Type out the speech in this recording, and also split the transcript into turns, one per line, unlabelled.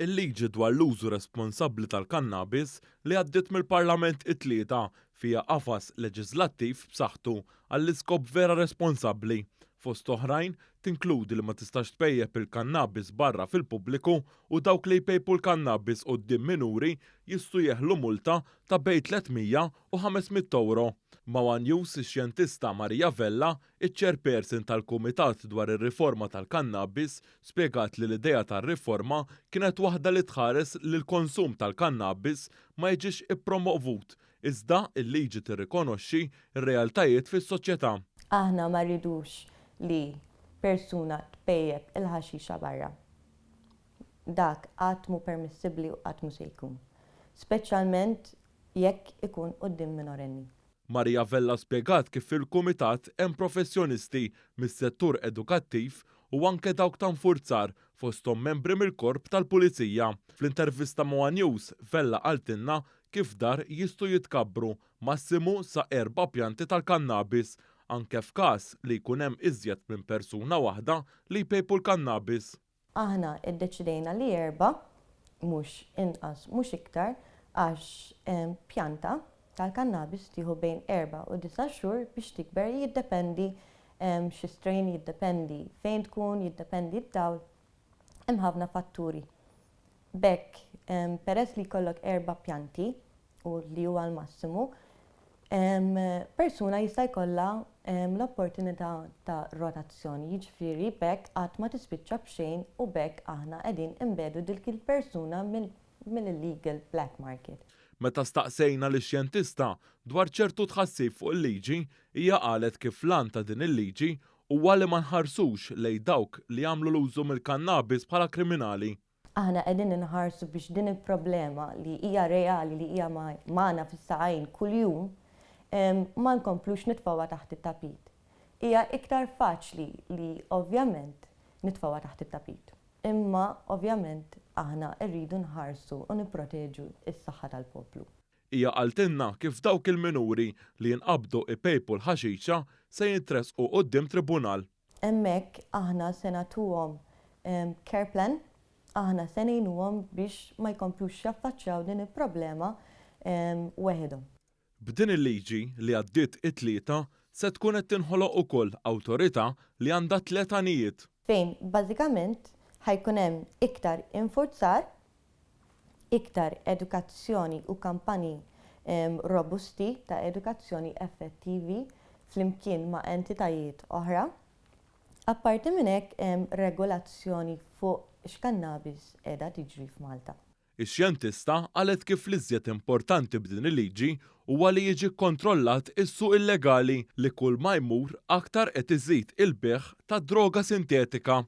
Il-liġi dwar l-użu responsabbli tal-kannabis li għaddiet mill-Parlament it-Tlieta fiha qafas leġiżlattiv b'saħħtu għall-iskop vera responsabbli. Fost oħrajn, tinkludi li ma tistax tpejjep il-kannabis barra fil-pubbliku u dawk li jpejpu l-kannabis quddiem minuri jistgħu jeħlu multa ta' bejn 300 u 500 ewro. Ma' one News ix-xjentista Maria Vella Iċ-Chairperson tal-Kumitat dwar ir-Riforma tal-Kannabis spjegat li l-idea tar-riforma kienet waħda li tħares li l-konsum tal-kannabis ma jiġix ippromovut iżda l-liġi tirrikonoxxi r-realtajiet fis-soċjetà.
Aħna ma rridux li persuna tpejjep il-ħaxixa barra. Dak qatt mhu permissibbli u qatt mhu se jkun. Speċjalment jekk ikun quddiem minorenni.
Maria Vella spjegat kif fil-kumitat hemm professjonisti mis-settur edukattiv u anke dawk ta' nfurzar fosthom membri mill-Korp tal-Pulizija. Fl-intervista ma' one News, Vella qaltilna kif f'dar jistgħu jitkabbru massimu sa erba' pjanti tal-kannabis anke f'każ li jkun hemm iżjed minn persuna waħda li jpejpu l-kannabis.
Aħna ddeċidejna li erbgħa, mhux inqas mhux iktar, għax pjanta tal-kannabis tieħu bejn erbgħa u disa' xhur biex tikber jiddependi xi strain, jiddependi fejn tkun, jiddependi d-dawl, hemm ħafna fatturi. B'hekk, peress li jkollok erba' pjanti, u li huwa l-massimu, persuna jista' jkollha l-opportunità ta' rotazzjoni, jiġifieri b'hekk qatt ma tispiċċa b'xejn u b'hekk aħna qegħdin inbiegħdu dik il-persuna mill-illegal black market.
Meta staqsejna lix-xjentista dwar ċertu tħassib fuq il-liġi, hija qalet kif l-għan ta' din il-liġi huwa li ma nħarsux lejn dawk li jagħmlu l-użu mill-kannabis bħala kriminali.
Aħna qegħdin inħarsu biex din il-problema li hija reali li hija magħna fis-saqajn kuljum ma nkomplux nitfgħuha taħt it-tapit. Hija iktar faċli li ovvjament nitfgħuha taħt it-tapit. Imma ovvjament aħna rridu nħarsu u nipproteġu s-saħħa tal-poplu.
Hija qaltilna kif dawk il-minuri li jinqabdu ipejpu l-ħaxixa se jitressqu quddiem tribunal.
Hemmhekk aħna se nagħtuhom care plan, aħna se ngħinuhom biex ma jkomplux jaffaċċjaw din il-problema weħidhom.
B'din il-liġi li għaddiet it-Tlieta se tkun qed tinħoloq ukoll awtorità li għandha tlett għanijiet.
Fejn bażikament ħa jkun hemm iktar infurzar, iktar edukazzjoni u kampanji robusti ta' edukazzjoni effettivi flimkien ma' entitajiet oħra. Apparti minn hekk hemm regolazzjoni fuq x'kannabis qiegħda tiġri f'Malta.
Ix-xjentista qalet kif l-iżjed importanti b'din il-liġi huwa li jiġi kkontrollat is-suq illegali li kull ma jmur aktar qed iżid il-bejgħ tad-droga sintetika.